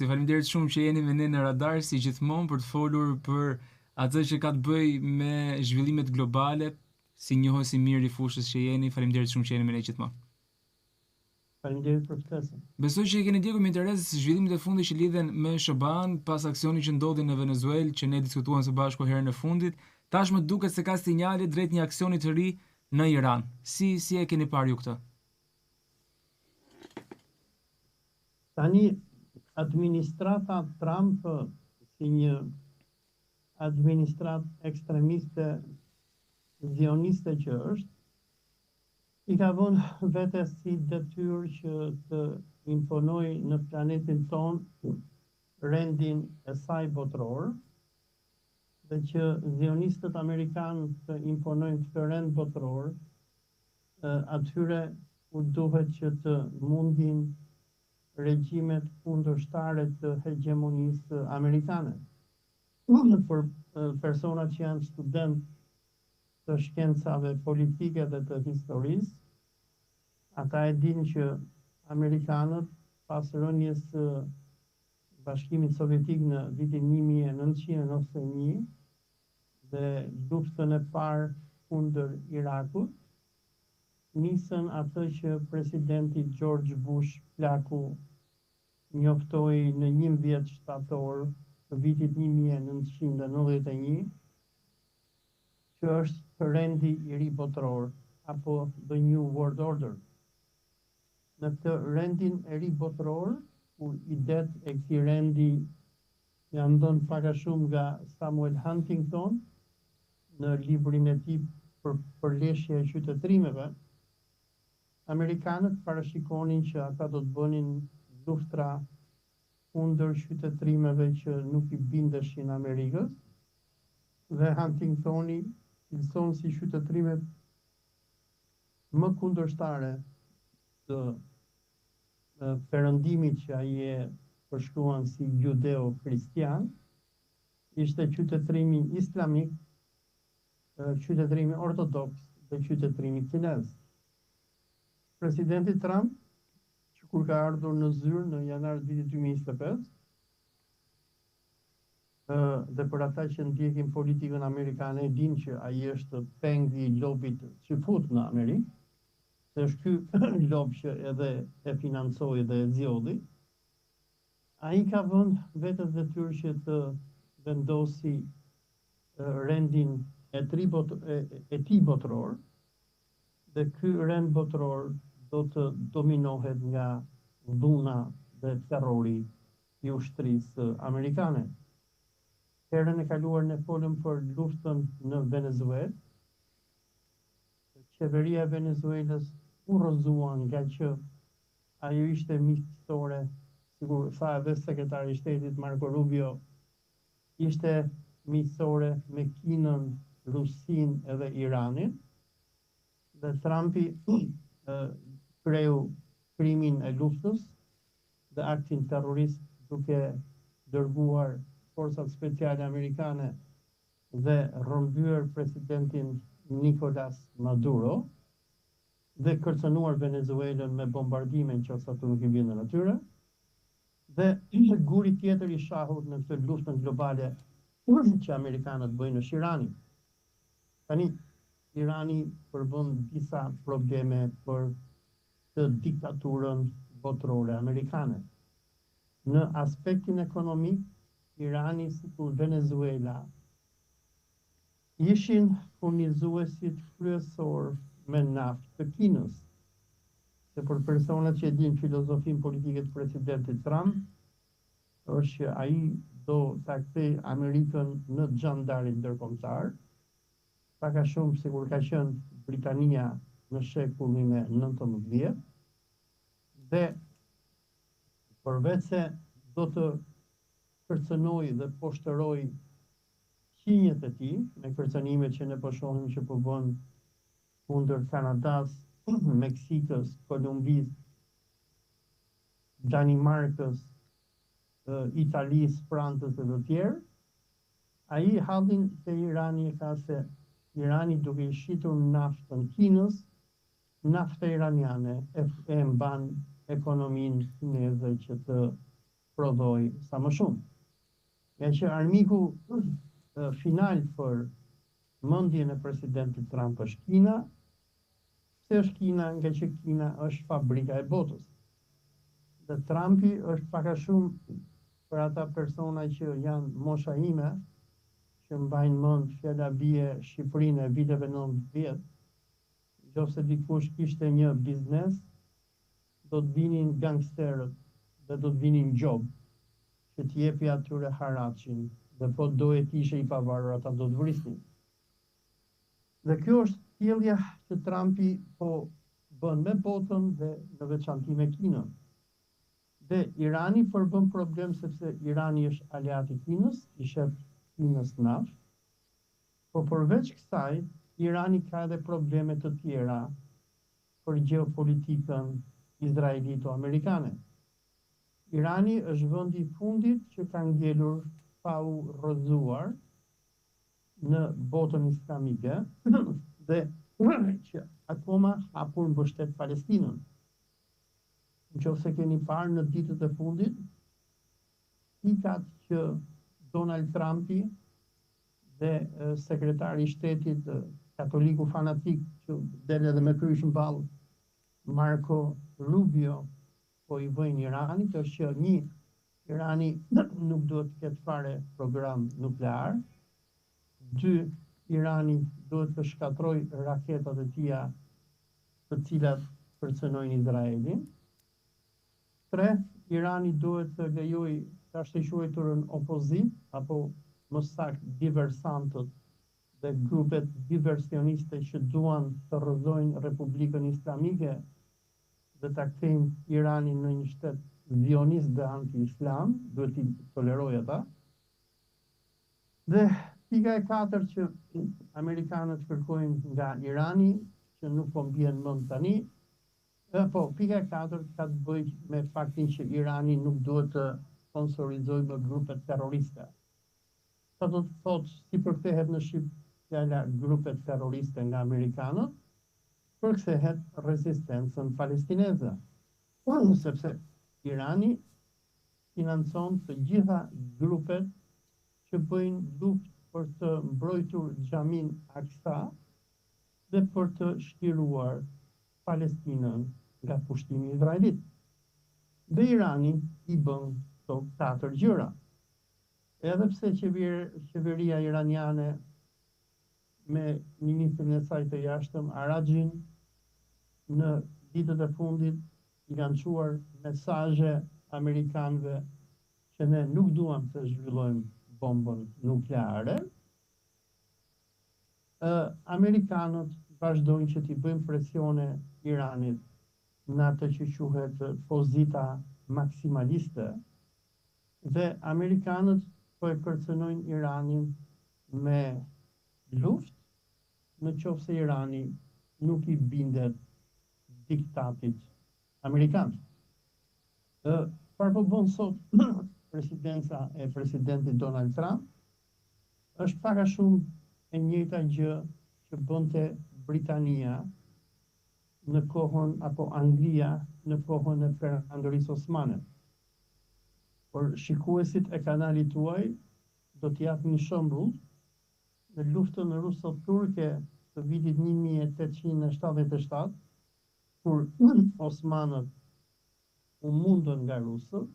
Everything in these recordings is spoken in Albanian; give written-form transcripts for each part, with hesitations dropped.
Faleminderit shumë që jeni me ne në Radar si gjithmonë për të folur për atë që ka të bëjë me zhvillimet globale, si njohës i mirë i fushës që jeni. Faleminderit shumë që jeni me ne gjithmonë. Faleminderit për ftesën. Besoj që i keni ndjekur me interes zhvillimet e fundit që lidhen me SHBA-n pas aksionit që ndodhi në Venezuelë, që ne diskutuam së bashku herën e fundit. Tashmë duket se ka sinjale drejt një aksioni të ri në Iran. Si si e keni parë ju këtë? Tani administrata Trump si një administratë ekstremiste zioniste që është, i ka vënë vetes si detyrë që të imponojë në planetin tonë rendin e saj botëror dhe që zionistët amerikanë të imponojnë këtë rend botëror atyre u duhet që të mundin regjimet kundërshtare të hegjemonisë amerikane. Për personat që janë studentë të shkencave politike dhe të historisë, ata e dinë që amerikanët pas rënies së Bashkimit Sovjetik në vitin 1991 dhe luftën e parë kundër Irakut, nisën atë që presidenti George Bush plaku njoftoi në 11 shtator të vitit 1991, që është rendi i ri botëror, apo The New World Order. Në këtë rendin e ri botëror, ku idetë e këtij rendi janë dhënë pak a shumë nga Samuel Huntington në librin e tij për përleshje e qytetërimeve, amerikanët parashikonin që ata do të bënin luftra kundër qytetërimeve që nuk i bindeshin Amerikës dhe Huntingtoni cilëson si qytetërimet më kundërshtare të perëndimit që ai e përshkruan si judeo-kristian, ishte qytetërimi islamik, qytetërimi ortodoks dhe qytetërimi kinez. Presidenti Trump, që kur ka ardhur në zyrë në janar të vitit 2025, dhe për ata që ndjekin politikën amerikane e dinë që ai është peng i lobit çifut në Amerikë, se është ky lob që edhe e financoi dhe e zgjodhi. Ai ka vënë vetes detyrë që të vendosi rendin e, tri bot, e, e tij botëror dhe ky rend botëror do të dominohet nga dhuna dhe terrori i ushtrisë amerikane. Herën e kaluar ne folëm për luftën në Venezuelë. Qeveria e Venezuelës u rrëzua nga që ajo ishte miqësore, sikur tha edhe sekretari i shtetit Marco Rubio, ishte miqësore me Kinën, Rusinë edhe Iranin. Dhe Trumpi kreu krimin e luftës dhe aktin terrorist duke dërguar forcat speciale amerikane dhe rrëmbyer presidentin Nicolas Maduro dhe kërcënuar Venezuelën me bombardime në qoftë se ato nuk i binden atyre. Dhe guri tjetër i shahut në këtë luftën globale që amerikanët bëjnë është Irani. Tani, Irani përbën disa probleme për të diktaturën botërore amerikane. Në aspektin ekonomik, Irani sikur Venezuela ishin furnizuesit kryesor me naftë të Kinës. Se për personat që e dinë filozofinë politike të presidentit Trump, është që ai do ta kthejë Amerikën në xhandarin ndërkombëtar, pak a shumë sikur ka qenë Britania në shekullin e 19 dhe përveç se do të kërcënojë dhe poshtërojë fqinjët e tij, me kërcënimet që ne po shohim që po bën kundër Kanadas, Meksikës, Kolumbisë, Danimarkës, Italisë, Francës e të tjerë, ai hallin te Irani e ka se Irani duke i shitur naftën Kinës, nafta iraniane e, e mban ekonominë kineze që të prodhojë sa më shumë. Ngaqë armiku final për mendjen e presidentit Trump është Kina, pse është Kina? Ngaqë Kina është fabrika e botës. Dhe Trumpi është pak a shumë për ata persona që janë mosha ime, që mbajnë mend fjala bie Shqipërinë e viteve 90, nëse dikush kishte një biznes, do të vinin gangsterët dhe do të vinin gjobë që të jepi atyre haraçin dhe po doje të ishe i pavarur ata do të vrisnin. Dhe kjo është sjellja që Trumpi po bën me botën dhe në veçanti me Kinën. Dhe Irani përbën problem sepse Irani është aleat i Kinës, i shet Kinës naftë, po përveç kësaj, Irani ka edhe probleme të tjera për gjeopolitikën izraelito-amerikane. Irani është vendi i fundit që ka ngelur pa u rrëzuar në botën islamike dhe që akoma hapur mbështet Palestinën. Në qoftë se keni parë në ditët e fundit, pikat që Donald Trumpi dhe sekretari i shtetit katoliku fanatik që del edhe me kryq në ballë, Marco Rubio, po i vëjnë Iranit, është që një, Irani nuk duhet të ketë fare program nuklear, dy, Irani duhet të shkatërroj raketat e tija të cilat kërcënojnë Izraelin, tre, Irani duhet të lejoj të ashtuquajturën opozitë, apo më saktë diversantët dhe grupet diversioniste që duan të rrëzojnë Republikën Islamike dhe ta kthejnë Iranin në një shtet zionist dhe anti-islam, duhet t'i tolerojë ata. Dhe pika e katërt që amerikanët kërkojnë nga Irani, që nuk po mbjen mend tani, po, pika e katërt ka të bëjë me faktin që Irani nuk duhet të sponsorizojë më grupet terroriste. Sa do të thotë, si përkthehet në shqip fjala grupet terroriste nga amerikanët, përkthehet rezistencën palestineze. Sepse Irani financon të gjitha grupet që bëjnë luftë për të mbrojtur xhamin Aksa dhe për të çliruar Palestinën nga pushtimi izraelit. Dhe Irani i bën këto katër gjëra. Edhe pse qeveria iraniane me ministrin e saj të jashtëm Araghchin në ditët e fundit i kanë çuar mesazhe amerikanëve që ne nuk duam të zhvillojmë bombën nukleare, amerikanët vazhdojnë që t'i bëjnë presione Iranit në atë që quhet pozita maksimaliste dhe amerikanët po e kërcënojnë Iranin me luftë në qoftë se Irani nuk i bindet diktatit amerikan. Çfarë po bën sot presidenca e presidentit Donald Trump? Është pak a shumë e njëjta gjë që bënte Britania në kohën apo Anglia në kohën e Perandorisë Osmane. Por shikuesit e kanalit tuaj do t'i jap një shembull në luftën ruso-turke të vitit 1877, kur Osmanët u mundën nga rusët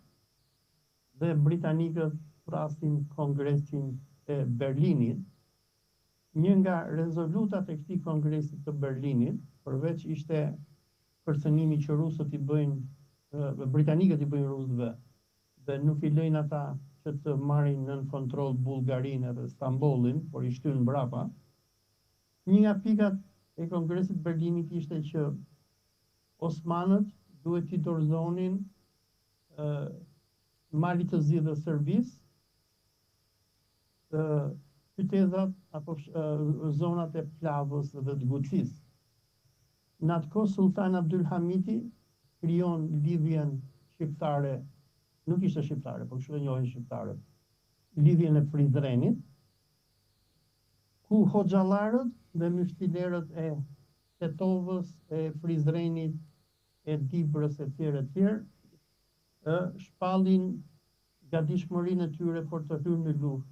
dhe britanikët thërrasin Kongresin e Berlinit, një nga rezolutat e këtij Kongresit të Berlinit, përveç ishte kërcënimi që rusët i bëjnë, britanikët i bëjnë rusëve dhe nuk i lëjnë ata që të marrin nën kontroll Bullgarinë dhe Stambollin, por i shtyn mbrapa. Një nga pikat e Kongresit të Berlinit ishte që Osmanët duhet t'i dorëzonin Malit të Zi dhe Serbisë qytezat apo zonat e Plavës dhe të Gucisë. Në atë kohë Sultan Abdul Hamiti krijon lidhjen shqiptare, nuk ishte shqiptare, por kështu e njohin shqiptarët, lidhjen e Prizrenit, ku hoxhallarët dhe myftilerët e Tetovës, e Prizrenit, e Dibrës e tjerë e tjerë, shpallin gatishmërinë e tyre për të hyrë në luftë,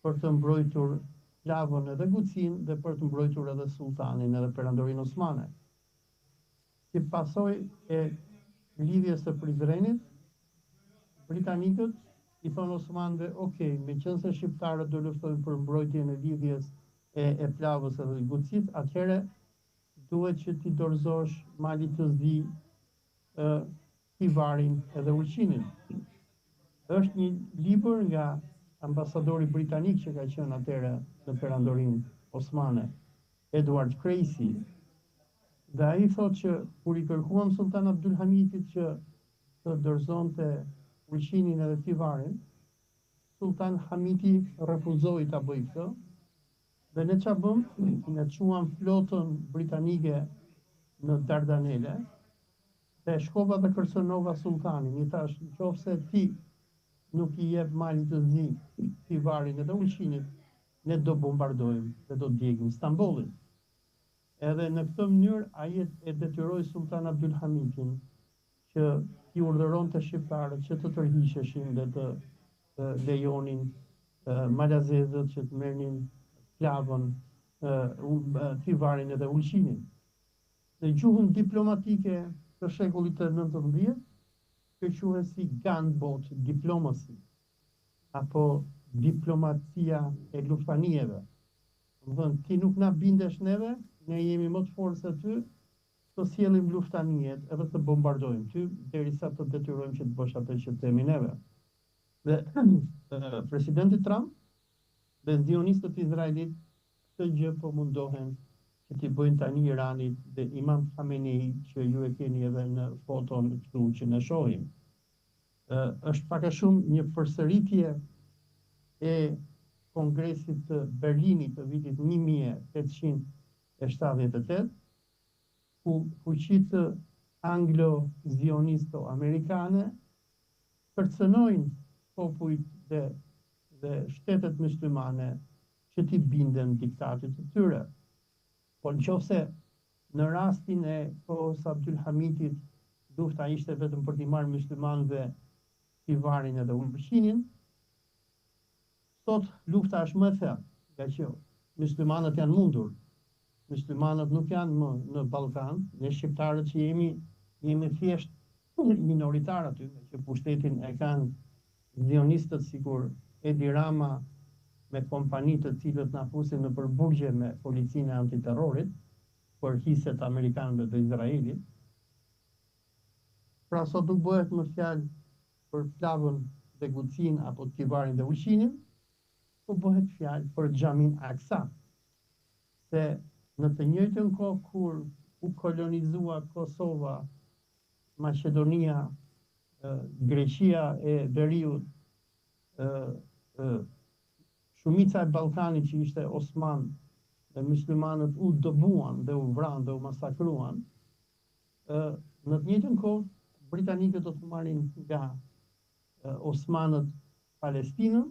për të mbrojtur Plavën edhe Gucinë dhe për të mbrojtur edhe Sulltanin edhe Perandorinë Osmane. Si pasojë e Lidhjes së Prizrenit, britanikët i thonë osmanëve, Ok, meqenëse shqiptarët do luftojnë për mbrojtjen e Lidhjes e e Plavës edhe Gucisë, atëherë duhet që t'i dorëzosh Malit të Zi Tivarin edhe Ulqinin. Është një libër nga ambasadori britanik që ka qenë atëherë në Perandorinë Osmane, Edward Cracy, dhe ai thotë që kur i kërkuam Sulltan Abdulhamitit që të dorëzonte Ulqinin edhe Tivarin, Sulltan Hamiti refuzoi ta bëjë këtë dhe ne ça bëmë? Ne çuam flotën britanike në Dardanele Dhe shkova dhe kërcënova sulltanin, i thashë, në qoftë se ti nuk i jep Malit të Zi Tivarin edhe Ulqinit, ne do bombardojmë dhe do djegim Stambollin. Edhe në këtë mënyrë ai e detyroi Sulltan Abdylhamitin që t'i urdhëronte shqiptarët që të tërhiqeshin dhe të lejonin malazezët që të merrnin Plavën, Tivarin edhe Ulqinin. Në gjuhën diplomatike të shekullit të 19, kjo quhet si gunboat diplomacy, apo diplomacia e luftanijeve. Domethënë, ti nuk na bindesh neve, ne jemi më të fortë se ty, të sjellim luftanijet edhe të bombardojmë ty, derisa të detyrojmë që të bësh atë që themi neve. Dhe presidenti Trump dhe zionistët izraelit Këtë gjë po mundohen që t'i bëjnë tani Iranit dhe Imam Khamenei që ju e keni edhe në foton këtu që ne shohim. Është pak a shumë një përsëritje e Kongresit të Berlinit të vitit 1878, ku fuqitë anglo-zionisto-amerikane kërcënojnë popujt dhe dhe shtetet myslimane që t'i binden diktatit të tyre. Por në qoftë se në rastin e kohës së Abdylhamitit lufta ishte vetëm për t'i marrë myslimanëve Tivarin edhe Ulqinin, sot lufta është më e thellë, ngaqë myslimanët janë mundur. Myslimanët nuk janë më në Ballkan, ne shqiptarët që jemi, jemi thjesht minoritar aty, që pushtetin e kanë zionistët sikur Edi Rama me kompani të cilët na fusin nëpër burgje me policinë e antiterrorit për hiset amerikanëve dhe Izraelit. Pra sot nuk bëhet më fjalë për Plavën dhe Gucinë apo Tivarin dhe Ulqinin, po bëhet fjalë për Xhaminë Aksa. Se në të njëjtën kohë kur u kolonizua Kosova Maqedonia, Greqia e Veriut, shumica e Ballkanit që ishte osman dhe myslimanët u dëbuan dhe u vranë dhe u masakruan, në të njëjtën kohë britanikët do të marrin nga osmanët Palestinën,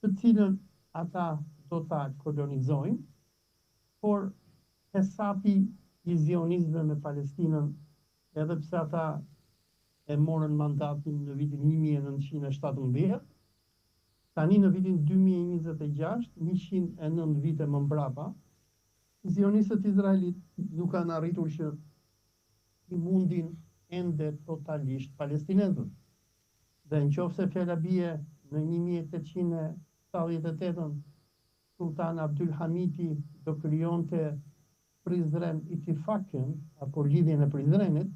të cilën ata do ta kolonizojnë, por hesapi i zionistëve me Palestinën, edhe pse ata e morën mandatin në vitin 1917, tani në vitin 2026, 109 vite më mbrapa, zionistët izraelit nuk kanë arritur që t'i mundin ende totalisht palestinezët. Dhe në qoftë se fjala bie në 1878-ën, Sulltan Abdylhamiti do krijonte Prizren Ittifakun apo Lidhjen e Prizrenit,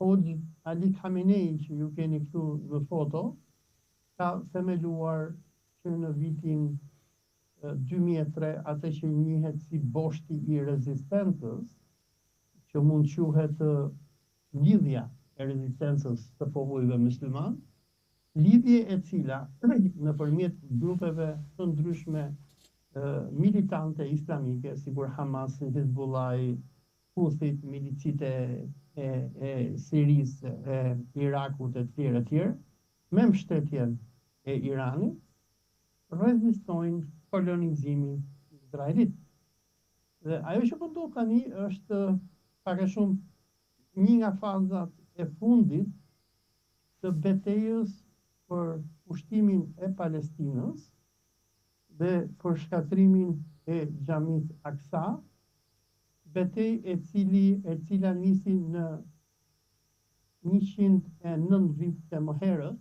Hoxhë Ali Khamenei që ju keni këtu në foto ka themeluar që në vitin 2003 atë që njihet si Boshti i Rezistencës, që mund të quhet Lidhja e Rezistencës të Popujve Myslimanë, lidhje e cila nëpërmjet grupeve të ndryshme militante islamike, sikur Hamasi, Hizbullahi, Huthit, milicitë e e Sirisë, e Irakut e tjerë e tjerë, me mbështetjen e Iranit, rezistojnë kolonizimin izraelit. Dhe ajo që po ndodh tani është pak a shumë një nga fazat e fundit të betejës për pushtimin e Palestinës dhe për shkatërrimin e Xhamisë Aksa, betejë e cili e cila nisi në 109 vite më herët,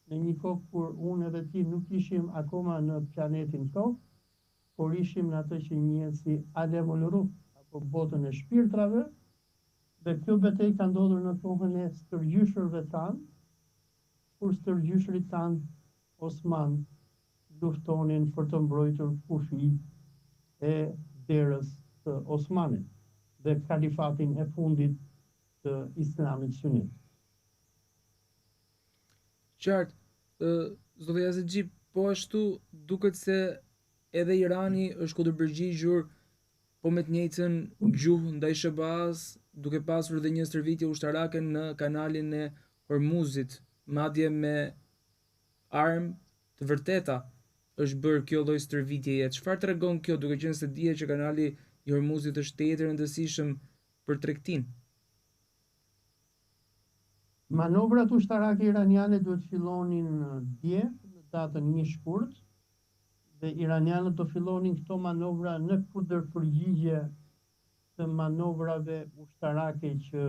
në një kohë kur unë edhe ti nuk ishim akoma në planetin Tokë, por ishim në atë që njihet si Alemul Ruh, apo botën e shpirtrave, dhe kjo betejë ka ndodhur në kohën e stërgjyshërve tanë, kur stërgjyshërit tanë osmanë luftonin për të mbrojtur kufijtë e derës së Osmanit dhe kalifatin e fundit të Islamit Sunit. Qartë. Zoti Jazexhi, po ashtu duket se edhe Irani është kundërpërgjigjur po me të njëjtën gjuhë ndaj SHBA-s, duke pasur dhe një stërvitje ushtarake në kanalin e Hormuzit, madje me armë të vërteta është bërë kjo lloj stërvitjeje. Çfarë tregon kjo, duke qenë se dihet që kanali i Hormuzit është tejet i rëndësishëm për tregtinë? Manovrat ushtarake iraniane duhet të fillonin dje, në datën 1 shkurt, dhe iranianët do fillonin këto manovra në kundërpërgjigje të manovrave ushtarake që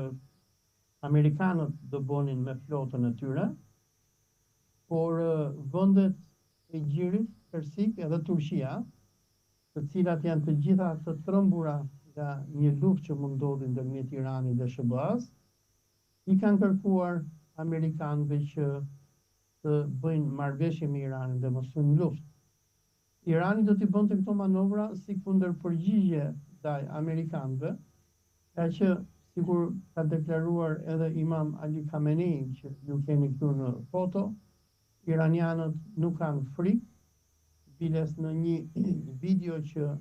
amerikanët do bënin me flotën e tyre, por vendet e gjirit persik edhe Turqia, të cilat janë të gjitha të trembura nga një luftë që mund ndodhi ndërmjet Iranit dhe SHBA-s, i kanë kërkuar amerikanëve që të bëjnë marrëveshje me Iranin dhe mos hyjnë në luftë. Irani do t'i bënte këto manovra si kundërpërgjigje ndaj amerikanëve, nga që sikur ka deklaruar edhe Imam Ali Khamenei që ju keni këtu në foto, iranianët nuk kanë frikë, biles në një video që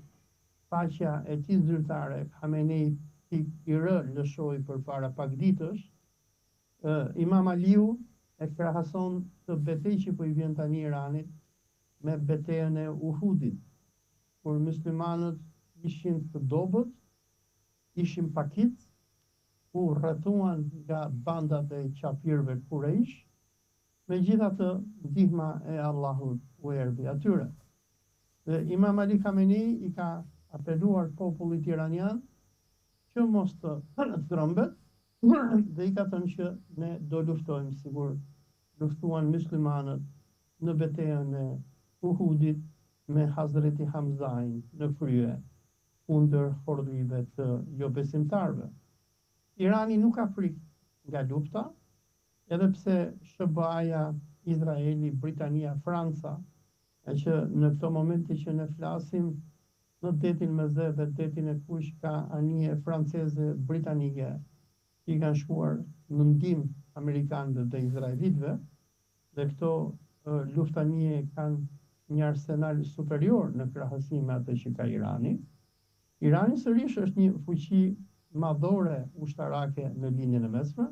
faqja e tij zyrtare Khamenei IR lëshoi përpara pak ditësh, Imam Aliu e krahason këtë betejë që po i vjen tani Iranit me betejën e Uhudit, kur muslimanët ishin të dobët, ishin pakicë, u rrethuan nga bandat e qafirëve Kurejsh, megjithatë ndihma e Allahut u erdhi atyre. Dhe Imam Ali Khamenei i ka apeluar popullit iranian që mos të trembet dhe i ka thënë që ne do luftojmë sikur luftuan muslimanët në betejën e Uhudit me Hazreti Hamzain në krye kundër hordhive të jobesimtarëve. Irani nuk ka frikë nga lufta, edhe pse SHBA-ja, Izraeli, Britania, Franca, e që në këto momente që ne flasim në detin Mesdhe dhe detin e Kuq ka anije franceze, britanike që i kanë shkuar në ndihmë amerikanëve dhe izraelitëve, dhe këto luftanije kanë një arsenal superior në krahasim me atë që ka Irani. Irani sërish është një fuqi madhore ushtarake në Lindjen e Mesme,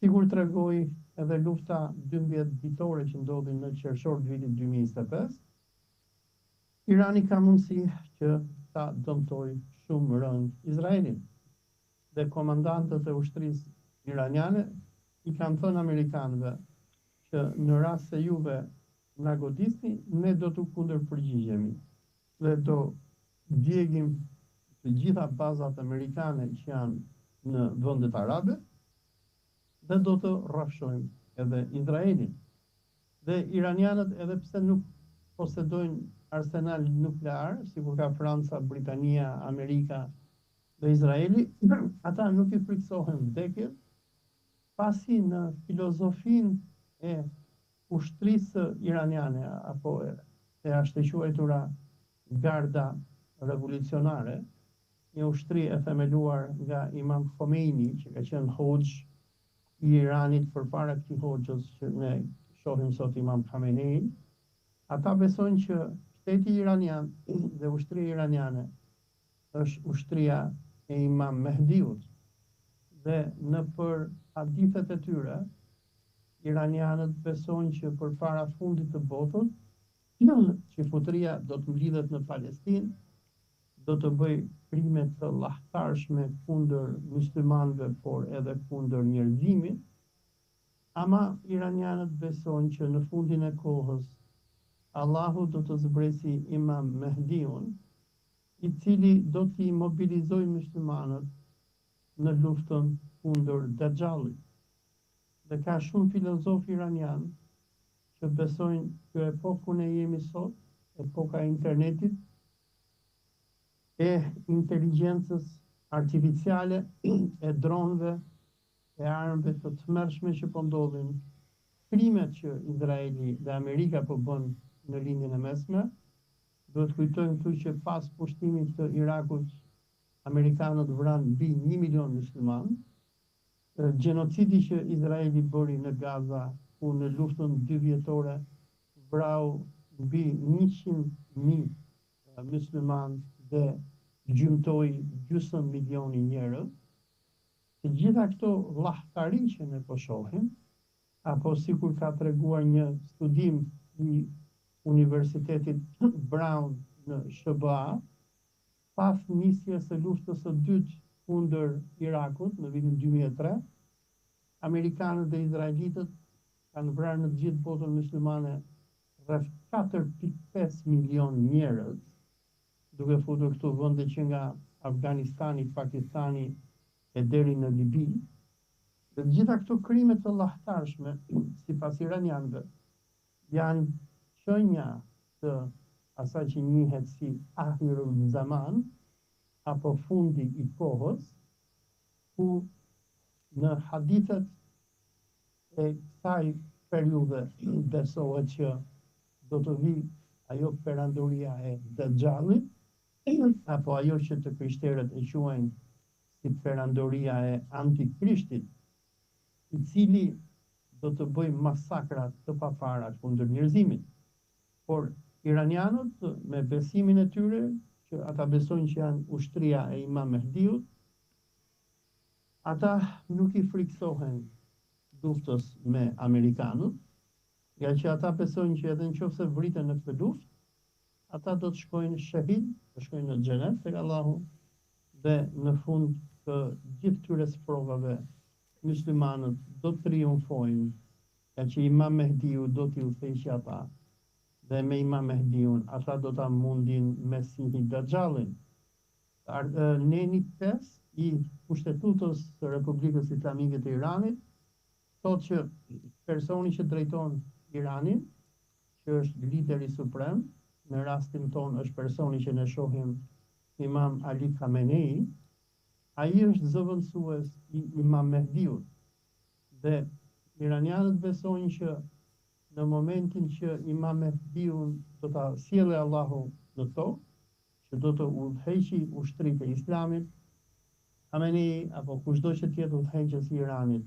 sikur tregoi edhe lufta 12 ditore që ndodhi në qershor të vitit 2025. Irani ka mundësi që ta dëmtojë shumë rëndë Izraelin. Dhe komandantët e ushtrisë iraniane i kanë thënë amerikanëve që në rast se juve na godisni, ne do t'u kundërpërgjigjemi dhe do djegim të gjitha bazat amerikane që janë në vendet arabe dhe do të rrafshojmë edhe Izraelin. Dhe iranianët edhe pse nuk posedojnë arsenal nuklear, sikur ka Franca, Britania, Amerika dhe Izraeli, ata nuk i frikësohen vdekjes, pasi në filozofinë e ushtrisë iraniane apo e ashtuquajtura Garda Revolucionare, një ushtri e themeluar nga Imam Khomeini, që ka qenë hoxhë i Iranit përpara këtij hoxhës që ne shohim sot Imam Khamenei, ata besojnë që shteti iranian dhe ushtria iraniane është ushtria e Imam Mehdiut dhe nëpër hadithet e tyre iranianët besojnë që përpara fundit të botës çifutria do të mblidhet në Palestinë, do të bëjë krime të llahtarshme kundër muslimanëve, por edhe kundër njerëzimit. Ama iranianët besojnë që në fundin e kohës Allahu do të zbresi Imam Mehdiun, i cili do t'i mobilizojë myslimanët në luftën kundër Dexhallit. Dhe ka shumë filozofë iranianë që besojnë kjo epokë ku ne jemi sot, epoka e internetit, e inteligjencës artificiale, e dronëve, e armëve të tmerrshme që po ndodhin, krimet që Izraeli dhe Amerika po bën në Lindjen e Mesme, duhet të kujtojmë këtu që pas pushtimit të Irakut amerikanët vranë mbi një milion myslimanë, gjenocidi që Izraeli bëri në Gaza, ku në luftën dyvjetore vrau mbi 100.000 myslimanë dhe gjymtoi gjysmë milioni njerëz, Të gjitha këto llahtari që ne po shohim, apo sikur ka treguar një studim i Universitetit Brown në SHBA, pas nisjes së Luftës së Dytë kundër Irakut në vitin 2003, amerikanët dhe izraelitët kanë vrarë në të gjithë botën myslimane rreth 4.5 milion njerëz, duke futur këtu vende që nga Afganistani, Pakistani e deri në Libi. Dhe të gjitha këto krime të llahtarshme, sipas iranianëve, janë shenja të asaj që njihet si Ahirul Zaman, apo fundi i kohës, ku në hadithet e kësaj periudhe besohet që do të vijë ajo perandoria e Dexhallit, apo ajo që të krishterët e quajnë si perandoria e Antikrishtit, i cili do të bëjë masakra të papara kundër njerëzimit. Por iranianët me besimin e tyre, që ata besojnë që janë ushtria e Imam Mehdiut, ata nuk i frikësohen luftës me amerikanët, nga që ata besojnë që edhe në qoftë se vriten në këtë luftë, ata do të shkojnë shehid, do të shkojnë në xhenet tek Allahu dhe në fund të gjithë këtyre sprovave muslimanët do të triumfojnë, nga që Imam Mehdiu do t'i udhëheqë ata dhe me Imam Mehdiun ata do ta mundin Mesihi Dexhallin. Neni 5 i Kushtetutës së Republikës Islamike të Iranit thotë që personi që drejton Iranin, që është lideri suprem, në rastin tonë është personi që ne shohim Imam Ali Khamenei, ai është zëvendësues i Imam Mehdiut. Dhe iranianët besojnë që në momentin që Imam Mehdiun do ta sjellë Allahu në tokë, që do të udhëheqi ushtritë e Islamit, Khamenei apo kushdo që të jetë udhëheqës i Iranit,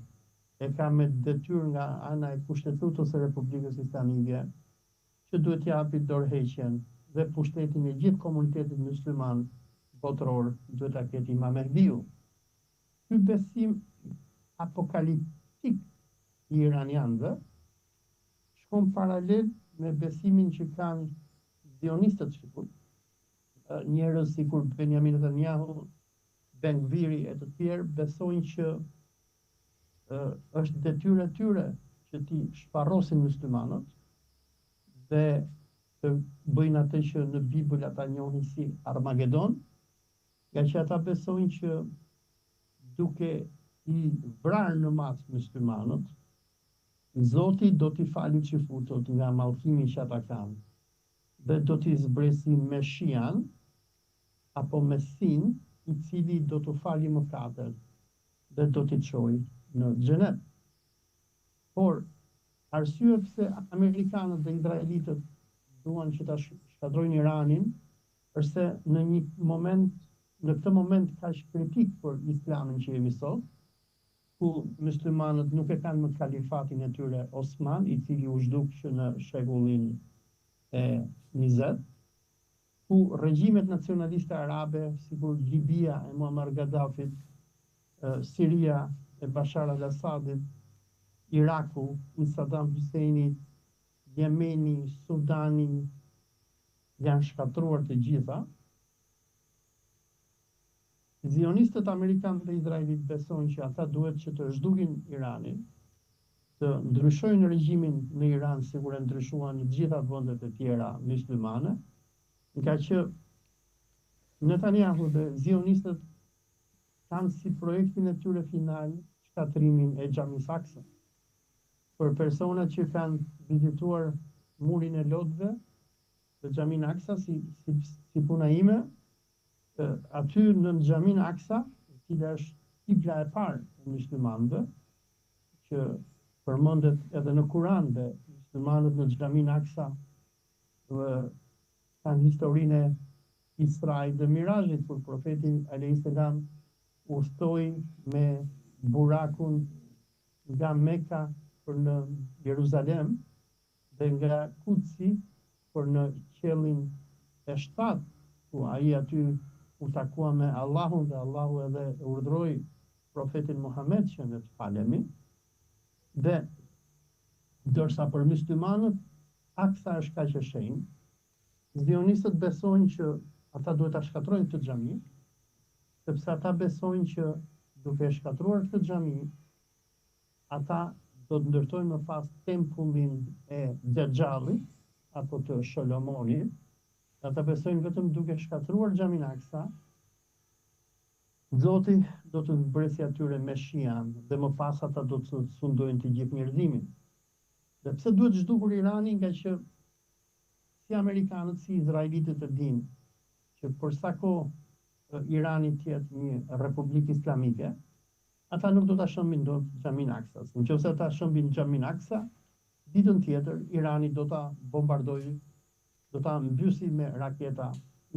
e ka me detyrë nga ana e Kushtetutës së Republikës Islamike që duhet të japi dorëheqjen dhe pushtetin e gjithë komunitetit musliman botëror duhet ta ketë Imam Mehdiu. Ky besim apokaliptik i iranianëve shkon paralel me besimin që kanë zionistët sikur njerëz sikur Benjamin Netanyahu, Ben Gviri e të tjerë besojnë që është detyrë e tyre që t'i shfarrosin muslimanët dhe të bëjnë atë që në Bibël ata njohin si Armagedon, nga që ata besojnë që duke i vrarë në masë muslimanët, Zoti do t'i fali çifutët nga mallkimi që ata kanë dhe do t'i zbresi Meshian apo Mesin, i cili do t'u fali mëkatet dhe do t'i çojë në xhenet. Por, arsye pse amerikanët dhe izraelitët duan që ta shkatërrojnë Iranin, është se në një moment, në këtë moment kaq kritik për Islamin që jemi sot, ku muslimanët nuk e kanë më kalifatin e tyre Osman, i cili u zhduk që në shekullin e 20, ku regjimet nacionaliste arabe, sikur Libia e Muammar Gaddafit, Siria e Bashar al-Assadit, Iraku i Saddam Husseinit, Jemeni, Sudani, janë shkatërruar të gjitha. Zionistët amerikanë dhe izraelit besojnë që ata duhet që të zhdukin Iranin. të ndryshojnë regjimin në Iran sikur e ndryshuan në të gjitha vendet e tjera myslimane, ngaqë Netanyahu dhe zionistët kanë si projektin e tyre final shkatërrimin e Xhamisë Aksa. Për personat që kanë vizituar Murin e Lotëve dhe Xhaminë Aksa si si si puna ime, aty nën Xhaminë Aksa, e cila është kibla e parë e myslimanëve, që përmendet edhe në Kuran dhe myslimanët në Xhaminë Aksa dhe kanë historinë e Israit dhe Mirajit kur profeti alejhi selam udhëtoi me Burakun nga Meka për në Jeruzalem dhe nga Kudsi për në qiellin e shtatë, ku ai aty u takua me Allahun dhe Allahu edhe e urdhëroi profetin Muhamed që ne të falemi. Dhe ndërsa për myslimanët Aksa është kaq e shenjtë, zionistët besojnë që ata duhet ta shkatërrojnë këtë xhami, sepse ata besojnë që duke e shkatërruar këtë xhami, Ata do të ndërtojnë më pas tempullin e Dexhallit apo të Sholomonit. Ata besojnë vetëm duke shkatërruar Xhaminë Aksa, Zoti do të zbresi atyre Meshian dhe më pas ata do të sundojnë të gjithë njerëzimin. Dhe pse duhet zhdukur Irani ngaqë si amerikanët si izraelitët e dinë që për sa kohë Irani të jetë një republikë islamike, Ata nuk do ta shembin dot Xhaminë Aksas. Në qoftë se ata shembin Xhaminë Aksa, ditën tjetër Irani do ta bombardojë, do ta mbysi me raketa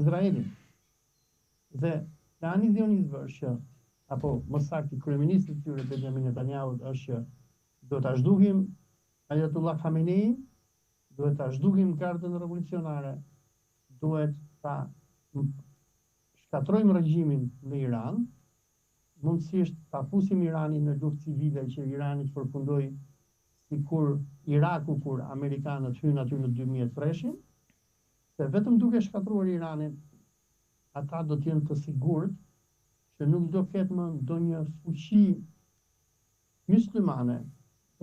Izraelin. Dhe plani i zionistëve është që, apo më saktë i kryeministrit të tyre Benjamin Netanyahut është që duhet ta zhdukim Ayatollah Khamenei, duhet ta zhdukim Gardën Revolucionare, duhet ta shkatërrojmë regjimin në Iran, mundësisht ta fusim Iranin në luftë civile që Irani të përfundojë sikur Iraku kur amerikanët hynë aty në 2003-shin, se vetëm duke shkatërruar Iranin ata do të jenë të sigurt që nuk do ketë më ndonjë fuqi myslimane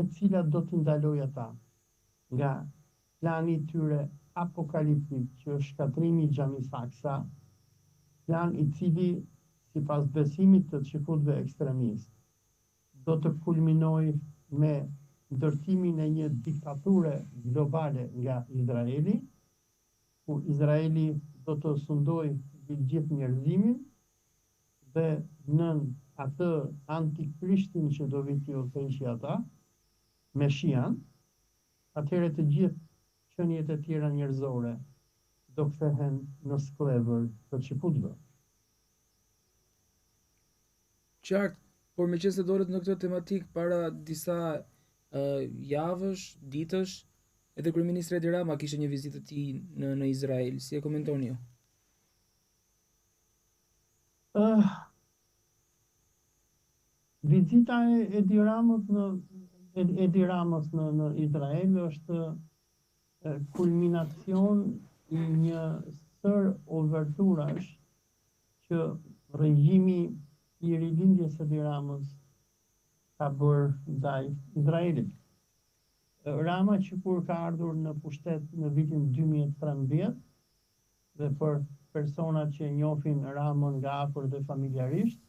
e cila do t'i ndalojë ata nga plani i tyre apokaliptik që është shkatërrimi i Xhamisë Aksa, plan i cili sipas besimit të çifutëve ekstremistë do të kulminojë me ndërtimin e një diktature globale nga Izraeli, ku Izraeli do të sundojë mbi gjithë njerëzimin dhe nën atë antikrishtin që do vijë t'i udhëheqë ata, Meshian, atëherë të gjithë qeniet e tjera njerëzore do kthehen në skllevër të çifutëve. Qartë, por meqenëse dolët në këtë tematikë para disa uh, javësh, ditësh, edhe kryeministri Edi Rama kishte një vizitë të tij në në Izrael. Si e komentoni ju? Uh, Vizita e Edi Ramës në Edi Ramës në në Izrael është kulminacion i një sërë overturash që regjimi i rilindjes së Edi Ramës ka bërë ndaj Izraelit. Rama që kur ka ardhur në pushtet në vitin 2013 dhe për personat që e njohin Ramën nga afër dhe familjarisht,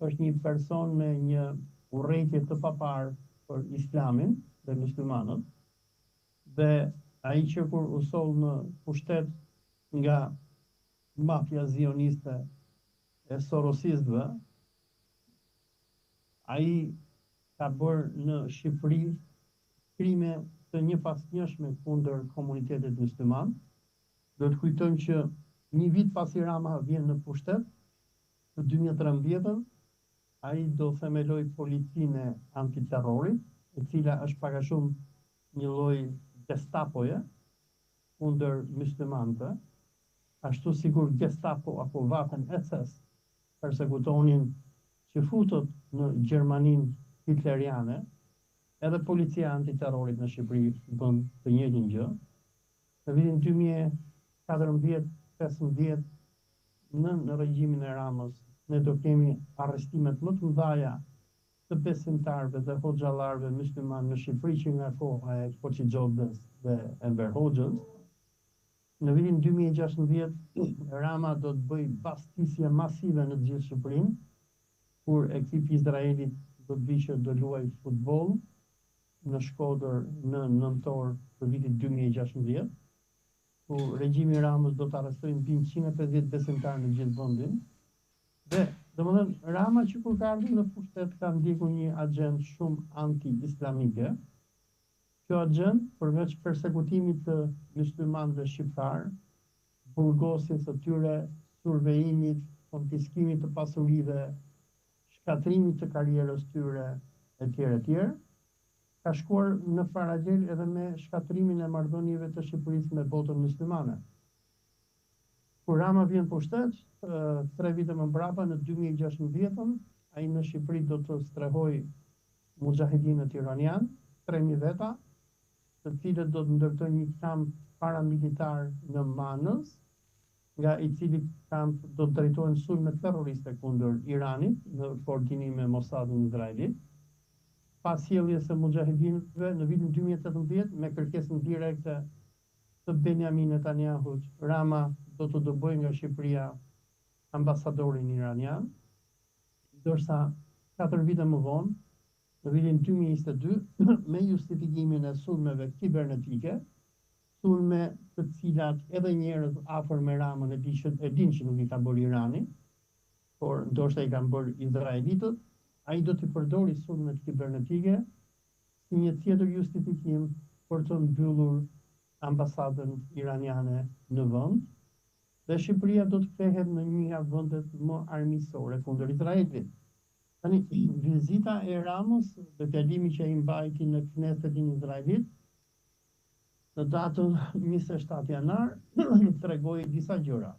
është një person me një urrejtje të paparë për Islamin dhe myslimanët dhe ai që kur u soll në pushtet nga mafia zioniste e sorosistëve, ai ka bërë në Shqipëri krime të njëpasnjëshme kundër komunitetit mysliman. Duhet të kujtojmë që një vit pasi Rama vjen në pushtet, Në 2013-ën, ai do themelojë policinë e antiterrorit, e cila është pak a shumë një lloj Gestapoje kundër myslimanëve, ashtu sikur Gestapo apo Waffen SS persekutonin çifutët në Gjermaninë hitleriane, edhe policia e antiterrorit në Shqipëri bën të njëjtën gjë. Në vitin 2014, 15, në në regjimin e Ramës, ne do kemi arrestimet më të mëdha. të besimtarëve dhe hoxhallarëve myslimanë në Shqipëri që nga koha e Koçi Xoxes dhe Enver Hoxhës. Në vitin 2016 Rama do të bëjë bastisje masive në të gjithë Shqipërinë, kur ekipi i Izraelit do të vijë që do luajë futboll në Shkodër në nëntor të vitit 2016, ku regjimi i Ramës do të arrestojë mbi 150 besimtarë në gjithë vendin. Dhe, domethënë, Rama që kur ka ardhur në pushtet ka ndjekur një agjendë shumë anti-islamike. Kjo agjendë, përveç persekutimit të muslimanëve shqiptar, burgosjes së tyre, survejimit, konfiskimit të pasurive, shkatërrimit të karrierës tyre, etj etj, ka shkuar në paralel edhe me shkatërrimin e marrëdhënieve të Shqipërisë me botën muslimane. Kur Rama vjen pushtet, tre vite më mbrapa, në 2016-ën, ai në Shqipëri do të strehojë muxhahedinët iranian, 3000 veta, të cilët do të ndërtojnë një kamp paramilitar në Manëz, nga i cili kamp do të drejtohen sulme terroriste kundër Iranit në koordinim me Mossadin izraelit. Pas sjelljes së muxhahedinëve në vitin 2018 me kërkesën direkte të Benjamin Netanyahut, Rama do të dëbojë nga Shqipëria ambasadorin iranian, ndërsa 4 vite më vonë, në vitin 2022, me justifikimin e sulmeve kibernetike, sulme të cilat edhe njerëz afër me Ramën e di që e din që nuk i ka bërë Irani, por ndoshta i kanë bërë izraelitët, ai do t'i përdori sulmet kibernetike si një tjetër justifikim për të mbyllur ambasadën iraniane në vend dhe Shqipëria do të kthehet në një nga vendet më armiqësore kundër Izraelit. Tani, vizita e Ramës dhe fjalimi që ai mbajti në Knessetin izraelit në datën 27 janar tregoi disa gjëra.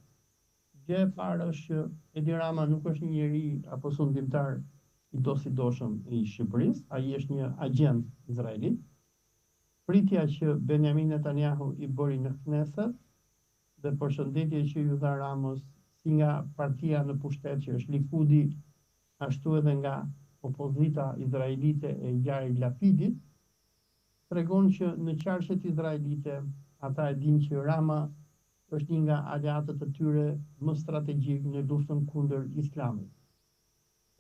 Gjë e parë është që Edi Rama nuk është një njeri apo sundimtar i dosidoshëm i Shqipërisë, ai është një agent izraelit. Pritja që Benjamin Netanyahu i bëri në Knesset dhe përshëndetje që ju dha Ramës si nga partia në pushtet që është Likudi, ashtu edhe nga opozita izraelite e Yair Lapidit, tregon që në qarqet izraelite ata e dinë që Rama është një nga aleatët e tyre më strategjik në luftën kundër islamit.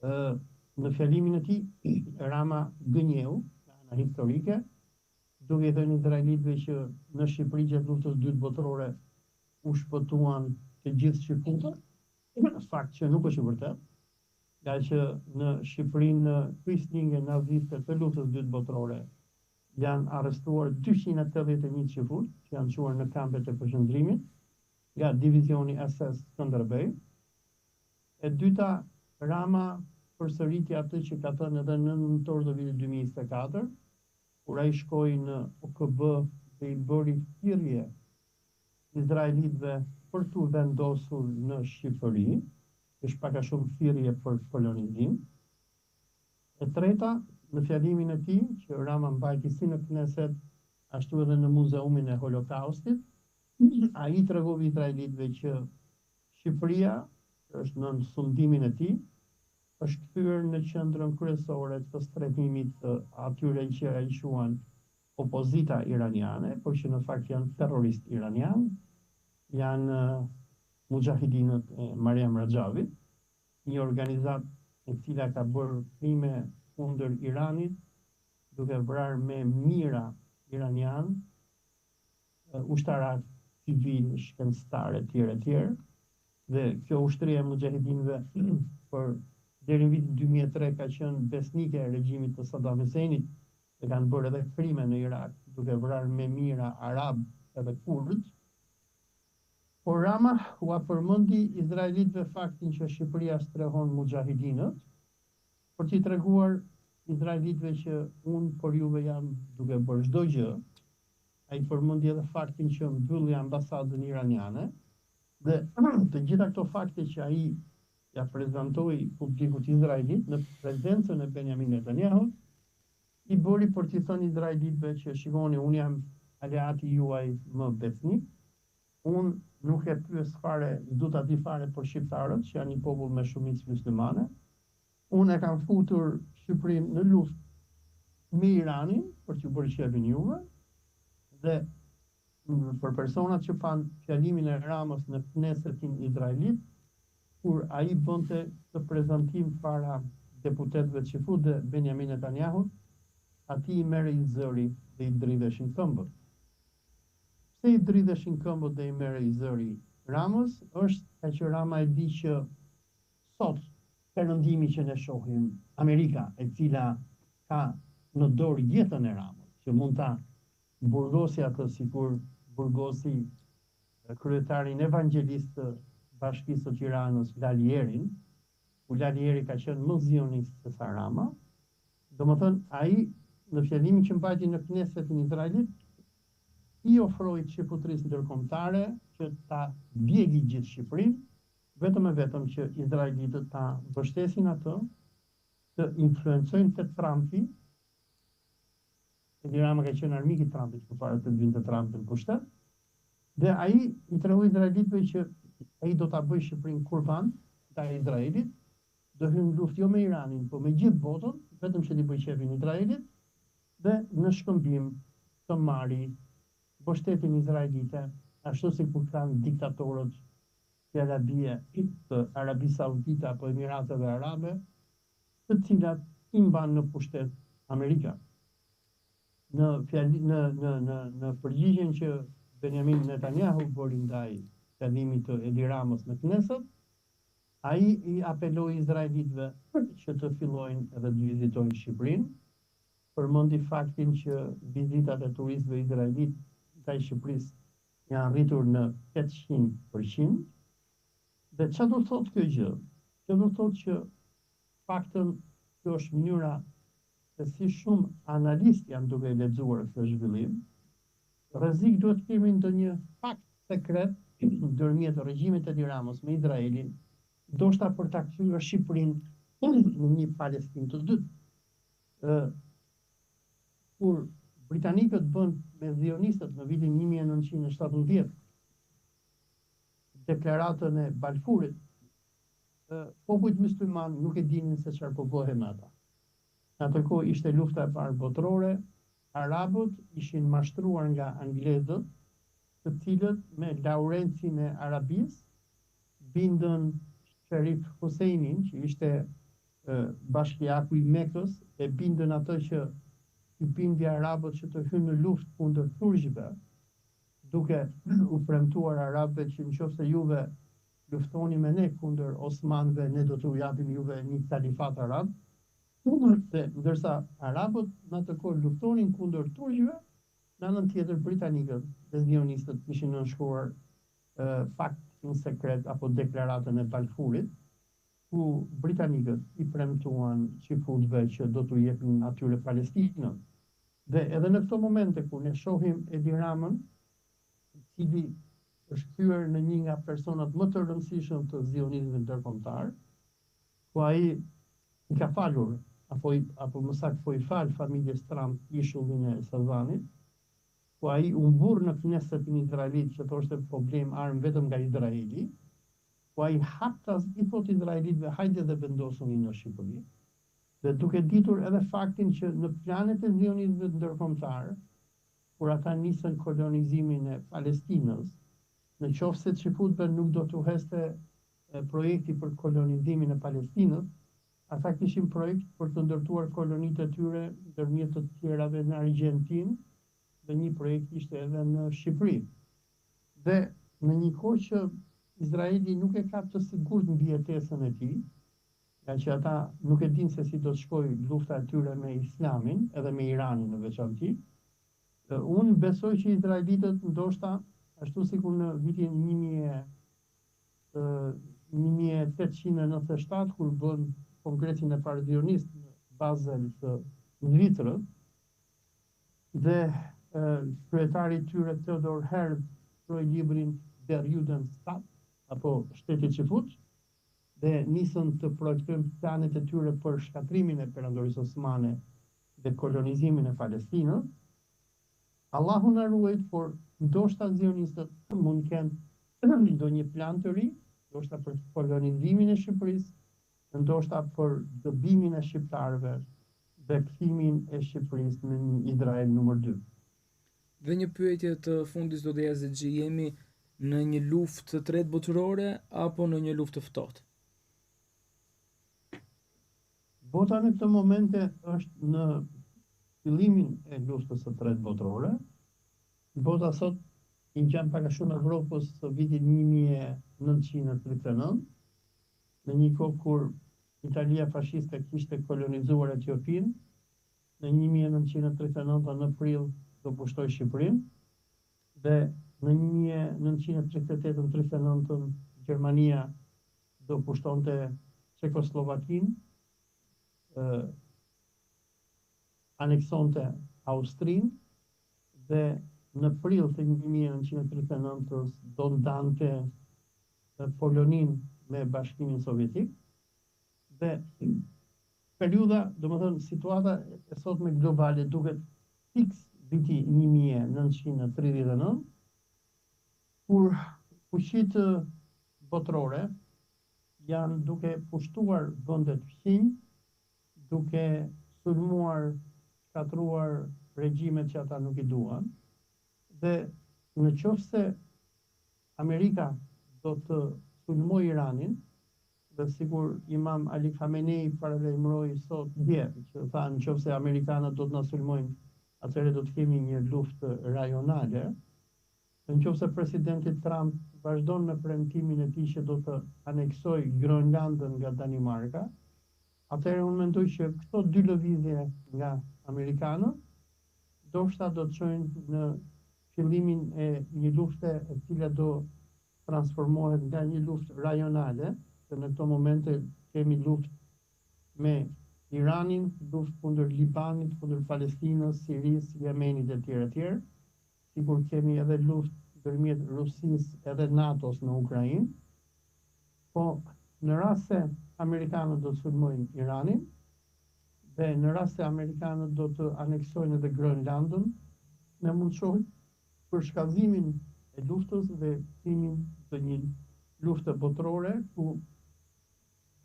Ë në fjalimin e tij Rama gënjeu nga ana historike, duke i thënë izraelitëve që në Shqipëri gjatë luftës dytë botërore u shpëtuan të gjithë çifutët, fakt që nuk është i vërtet, nga që në Shqipërinë kuislinge naziste të luftës dytë botërore janë arrestuar 281 çifut që janë çuar në kampet e përqendrimit nga divizioni SS Skënderbej. E dyta, Rama përsëriti atë që ka thënë edhe në nëntor të vitit 2024, kur ai shkoi në OKB dhe i bëri thirrje izraelitëve për t'u vendosur në Shqipëri, është pak a shumë thirrje për kolonizim. E treta, në fjalimin e tij, që Rama mbajti si në Knesset, ashtu edhe në Muzeumin e Holokaustit, ai i tregoi izraelitëve që Shqipëria, që është nën sundimin e tij, është kthyer në qendrën kryesore të strehimit të atyre që ai quan opozita iraniane, por që në fakt janë terroristë iranian, janë muxhahidinët e Mariam Rajavit, një organizatë e cila ka bërë krime kundër Iranit, duke vrarë me mijëra iranian, ushtarak, civil, shkencëtar e tjerë e tjerë. Dhe kjo ushtria e muxhahidinëve për deri në vitin 2003 ka qenë besnike e regjimit të Saddam Husseinit dhe kanë bërë edhe krime në Irak, duke vrarë me mijëra arab edhe kurd. Por Rama ua përmendi izraelitëve faktin që Shqipëria strehon muxhahidinët, për t'i treguar izraelitëve që unë për juve jam duke bërë çdo gjë. Ai përmendi edhe faktin që mbylli ambasadën iraniane dhe të gjitha këto fakte që ai ja prezantoi publikut izraelit në prezencën e Benjamin Netanyahut, i bëri për t'i thënë izraelitëve që shikoni, unë jam aleati juaj më besnik, unë nuk e pyes fare, s'du ta di fare për shqiptarët, që janë një popull me shumicë muslimane. Unë e kam futur Shqipërinë. Shqipërinë në luftë me Iranin për t'ju bërë qefin juve dhe për personat që panë fjalimin e Ramës në Knessetin izraelit, kur ai bënte këtë prezantim para deputetëve çifutë dhe Benjamin Netanyahut, atij i merrej zëri dhe i dridheshin këmbët. Pse i dridheshin këmbët dhe i merrej zëri Ramës, është ngaqë Rama e di që sot Perëndimi që ne shohim, Amerika, e cila ka në dorë jetën e Ramës, që mund ta burgosi atë sikur burgosi kryetarin evangjelist të Bashkisë së Tiranës, Lali Erin, ku Lali Eri ka qenë më zionist se sa Rama, domethënë ai në fjalimin që mbajti në Knessetin izraelit i ofroi çifutërisë ndërkombëtare që ta djegi gjithë Shqipërinë, vetëm e vetëm që izraelitët ta mbështesin atë, të influencojnë te Trumpi, Edi Rama ka qenë armik i Trumpit përpara se të vinte Trumpi në pushtet, dhe ai i tregoi izraelitëve që ai do ta bëjë Shqipërinë kurban ndaj Izraelit, do hyjë në luftë jo me Iranin, po me gjithë botën, vetëm që t'i bëjë qefin Izraelit dhe në shkëmbim të marri mbështetjen izraelite, ashtu sikur kanë diktatorët fjala bie të Arabisë Saudite apo Emirateve Arabe, të cilat i mban në pushtet Amerika. Në fjali, në në në në përgjigjen që Benjamin Netanyahu bëri ndaj fjalimit të Edi Ramës në Knesset, ai i apeloi izraelitëve që të fillojnë edhe të vizitojnë Shqipërinë, përmendi faktin që vizitat e turistëve izraelitë ndaj Shqipërisë janë rritur në 800%. Dhe ça do të thotë kjo gjë? Kjo do të thotë që paktën kjo është mënyra se si shumë analistë janë duke e lexuar këtë zhvillim. Rrezik duhet të kemi ndonjë pakt sekret ndërmjet regjimit të Edi Ramës me Izraelin, ndoshta për ta kthyer Shqipërinë në një Palestinë të dytë. Ë kur britanikët bënë me zionistët në vitin 1917 deklaratën e Balfurit, popujt myslimanë nuk e dinin se çfarë po bëhej me ata. Në atë kohë ishte lufta e parë botërore, arabët ishin mashtruar nga anglezët, të cilët me Laurencin e Arabisë bindën Sherif Huseinin, që ishte bashkiaku i Mekës, e bindën atë që t'i bindi arabët që të hynë në luftë kundër turqve, duke u premtuar arabëve që në qoftë se juve luftoni me ne kundër osmanëve, ne do t'u japim juve një kalifat arab. Dhe ndërsa arabët në atë kohë luftonin kundër turqve, në anën tjetër britanikët dhe zionistët kishin nënshkruar paktin sekret apo deklaratën e Balfurit, ku britanikët i premtuan çifutëve që do t'u jepnin atyre Palestinën. Dhe edhe në këto momente kur ne shohim Edi Ramën, i cili është kthyer në një nga personat më të rëndësishëm të zionizmit ndërkombëtar, ku ai i ka falur apo i, apo më saktë po i fal familjes Trump ishullin e Sazanit, ku ai u mburr në Knessetin izraelit që thoshte po blejmë armë vetëm nga Izraeli, ku ai haptas i thotë izraelitëve hajde dhe vendosuni në Shqipëri. Dhe duke ditur edhe faktin që në planet e zionistëve ndërkombëtarë, kur ata nisën kolonizimin e Palestinës, në qoftë se çifutëve nuk do t'u ecte projekti për kolonizimin e Palestinës, ata kishin projekt për të ndërtuar kolonitë e tyre ndërmjet të tjerave në Argjentinë dhe një projekt ishte edhe në Shqipëri. Dhe në një kohë që Izraeli nuk e ka të sigurt mbijetesën e tij, nga që ata nuk e dinë se si do të shkojë lufta e tyre me Islamin, edhe me Iranin në veçanti, unë besoj që izraelitët ndoshta, ashtu sikur në vitin 1897 kur bën Kongresin e parë zionist në Basel të Zvicrës, dhe kryetari i tyre Theodor Herzl shkroi librin Der Judenstaat apo Shteti Çifut dhe nisën të projektojnë planet e tyre për shkatërrimin e Perandorisë Osmane dhe kolonizimin e Palestinës. Allahu na ruajt, por ndoshta zionistët mund të kenë ndonjë plan të ri, ndoshta për kolonizimin e Shqipërisë, ndoshta për dëbimin e shqiptarëve. dhe kthimin e Shqipërisë në një Izrael numër 2. Dhe një pyetje të fundit zoti Jazexhi, jemi në një luftë të tretë botërore apo në një luftë të ftohtë? Bota në këto momente është në fillimin e luftës së tretë botërore. Bota sot i ngjan pak a shumë Evropës së vitit 1939, në një kohë kur Italia fashiste kishte kolonizuar Etiopinë, në 1939 në prill do pushtojë Shqipërinë dhe në 1938 39 Gjermania do pushtonte Çekoslovakinë, aneksonte Austrinë dhe në prill të 1939 do ndante Poloninë me Bashkimin Sovjetik dhe periudha, domethënë situata e sotme globale duket fiks viti 1939, kur fuqitë botërore janë duke pushtuar vendet fqinj, duke sulmuar, shkatërruar regjimet që ata nuk i duan, dhe në qoftë se Amerika do të sulmojë Iranin, dhe sikur Imam Ali Khamenei paralajmëroi sot dje, që tha në qoftë se amerikanët do të na sulmojnë, atëherë do të kemi një luftë rajonale. Në qoftë se presidenti Trump vazhdon me premtimin e tij që do të aneksojë Groenlandën nga Danimarka, atëherë unë mendoj që këto dy lëvizje nga amerikanët ndoshta do të çojnë në fillimin e një lufte e cila do transformohet nga një luftë rajonale, se në këto momente kemi luftë me Iranin, luftë kundër Libanit, kundër Palestinës, Sirisë, Jemenit e tjerë e tjerë, sikur kemi edhe luftë ndërmjet Rusisë edhe NATO-s në Ukrainë. Po në rast se amerikanët do të sulmojnë Iranin dhe në rast se amerikanët do të aneksojnë edhe Groenlandën, ne mund të shohim përshkallëzimin e luftës dhe kthimin të një lufte botërore ku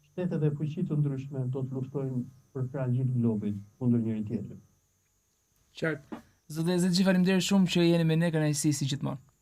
shtetet e fuqi të ndryshme do të luftojnë përkrah gjithë globit kundër njëri tjetrit. Qartë. Zoti Jazexhi, faleminderit shumë që jeni me ne, kënaqësi si gjithmonë.